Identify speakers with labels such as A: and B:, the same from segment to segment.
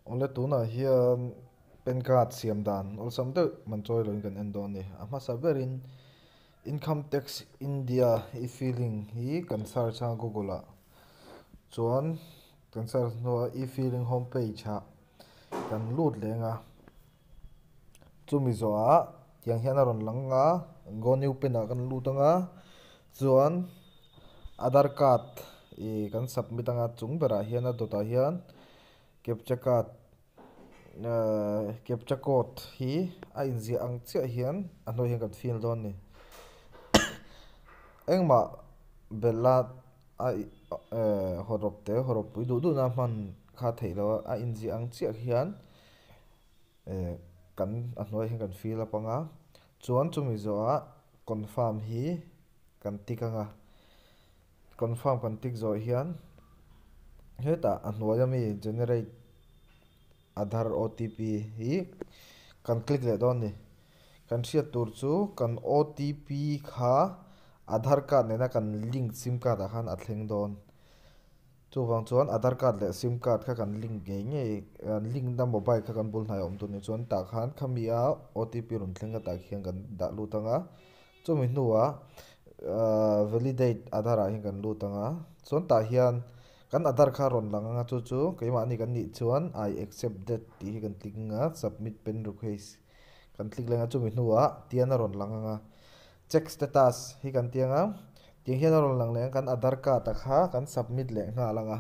A: Awle tunah hian PAN card siam dan awlsam deuh man chawi loin kan en dawn a ni. A hmasa berin Income Tax India e-filing hi kan search a Google ah chuan kan search hnuah e-filing home page ah kan lut leng a. Chumi zawhah tiang hian a rawn lang a, go new pen ah kan lut anga chuan Aadhaar card ih kan submit anga chung berah hian a dawtah hian captcha card ahh captcha code hi a inziah ang chiah hian a hnuaiah hian kan fill dawn a ni. Engmah belh a a ehh hawrawp te hawrawp pui duh duhna hman kha theih loh a, a inziah ang chiah hian ehh kan a hnuaiah hian kan fill up anga chuan chumi zawhah confirm hi kan tick anga confirm kan tick zawh hian hetah a hnuai ami generate Aadhaar OTP hi kan click leh dawn a ni. Kan hriat tur chu kan OTP kha Aadhaar card nena kan link sim card ah khan a thleng dawn. Chuvang chuan Aadhaar card leh sim card kha kan link ngei ngei kan link na mobile kha kan bul hnaiah awm tur ni chuan tah khan khami a OTP rawn thleng kha tah khian kan dah lut ang a. Chumi hnuah ahh validate Aadhaar ah hian kan lut ang a. Chuan tah hian kan Aadhaar kha rawn lang ang a chu chu keimahni kan nih chuan I accept that tih hi kan click ang a submit pen request kan click leh ang a chumi hnuah tian a rawn lang ang a check status hi kan ti ang a tiang hian a rawn lang leh ang kan Aadhaar card a kha kan submit leh nghal ang a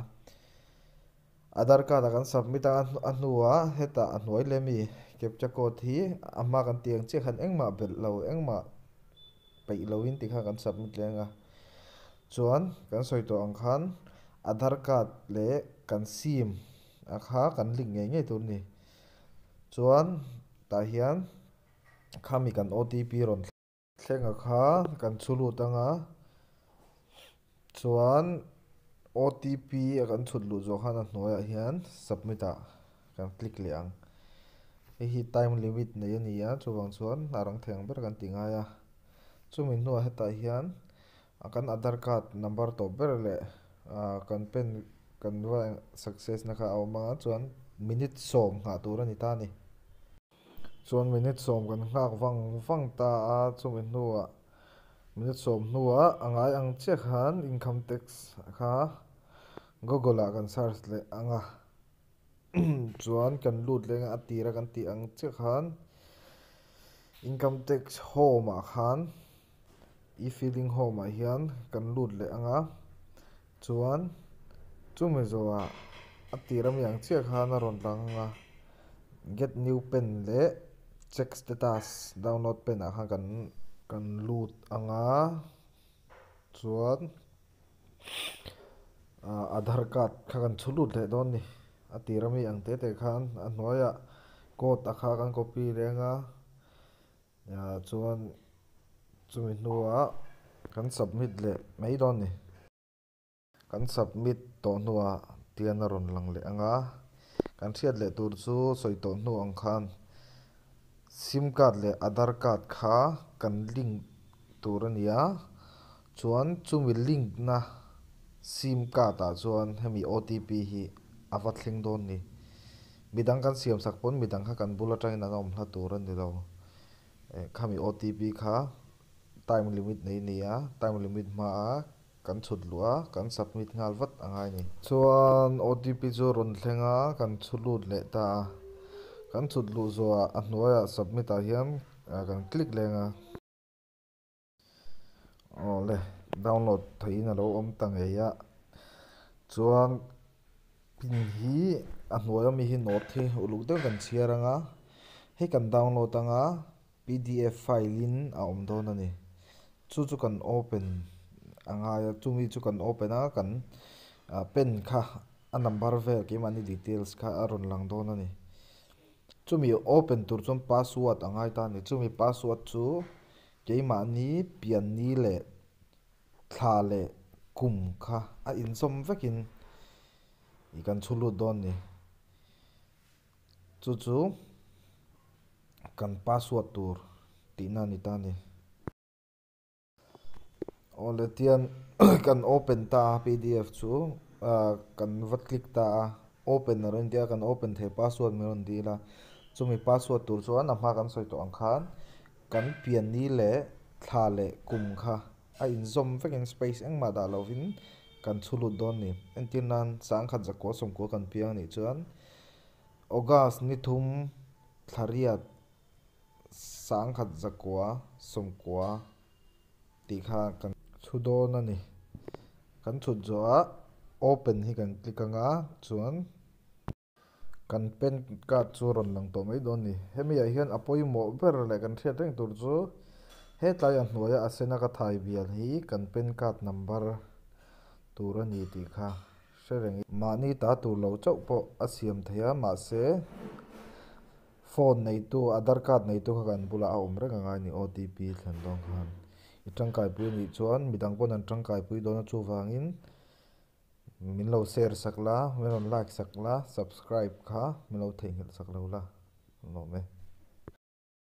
A: Aadhaar card a kan submit a a hnuah hetah a hnuai leh ami captcha code hi a hma kan tih ang chiah khan engmah belh lo engmah peih loin tih kha kan submit leh ang a chuan kan sawi tawh ang khan Aadhaar card leh kan sim a kha kan link ngei ngei tur a ni chuan tah hian khami kan OTP rawn thleng a kha kan chhu lut ang a chuan OTP a kan chhut luh zawh khan a hnuaiah hian submit ah kan click leh ang hei hi time limit nei a ni a chuvang chuan a rang thei ang ber kan ti ngai a chumi hnuah hetah hian kan Aadhaar card number tawp ber leh ah kan pen kan va success na kha a awm ang a chuan minute sawm nghah tur a ni ta a ni. Chuan minute sawm kan nghak vang vang ta a chumi hnuah minute sawm hnuah a ngai ang chiah khan income tax kha google ah kan search leh ang a chuan kan lut leh a tira kan tih ang chiah khan income tax home ah khan e-filing home ah hian kan lut leh ang a chuan chumi zawhah a tir ami ang chiah khan a rawn lang ang a get new pen leh check status download pen ah khan kan kan lut ang a chuan ah Aadhaar card kha kan chhu lut leh dawn a ni a tir ami ang te te khan a hnuaiah code a kha kan copy leh ang a ah chuan chumi hnuah kan submit leh mai dawn a ni. Kan submit tawh hnuah tian a rawn lang leh ang a kan hriat leh tur chu sawi tawh hnu ang khan sim card leh Aadhaar card kha kan link tur a ni a chuan chumi link na sim card ah chuan hemi OTP hi a va thleng dawn a ni. Midang kan siam sak pawn midang kha kan bul atangin an awm hla tur a ni lo eh khami OTP kha time limit nei a ni a time limit hmaa kan chhut luh a kan submit nghal vat a ngai a ni. Chuan OTP chu rawn thleng a kan chhu lut leh ta a kan chhut luh zawhah a hnuaiah submit ah hian kan click leh ang a. Awle download theihin a lo awm ta ngei a chuan pin hi a hnuai ami hi note hi uluk deuh kan chhiar ang a hei kan download ang a P_D_F file in a awm dawn a ni chu chu kan open a ngai a chumi chu kan open a kan pen kha a number vel keimahni details kha a rawn lang dawn a ni chumi open tur chuan password a ngai ta a ni chumi password chu keimahni pianni leh thla leh kum kha a inzawm vekin ih kan chhu lut dawn a ni chu chu kan password tur tihna a ni ta a ni. Awle tian kan open ta a P_D_F chu ah kan va click ta a Open a rawn inti a, kan open thei password min rawn dil a, chumi password tur chuan a hma kan sawi tawh ang khan kan pian ni leh thla leh kum kha a inzawm vekin space engmah dah lovin kan chhu lut dawn a ni. Entir nan sangkhat zakua sawmkua kan piang a nih chuan August ni thum thla riat sangkhat zakua sawmkua tih kha kan chhu dawn a ni. Kan chhut zawhah open hi kan click anga chuan kan pan card chu a rawn lang tawh mai dawn a ni. Hemi ah hian a pawimawh ber leh kan hriat reng tur chu hetlai a hnuaia a sena ka thai bial hi kan pan card number tur a ni tih kha hre reng mahni ta tur lo chauh pawh a siam thei a mahse phone neitu aadhar card neitu kha kan bulah a awm reng a ngai a ni O_T_P thlen dawn khan i tangkaipui a nih chuan midang pawn an tangkaipui dawn a chuvangin min lo share sak la min rawn like sak la subscribe kha min lo theihnghilh sak lo la lawm e.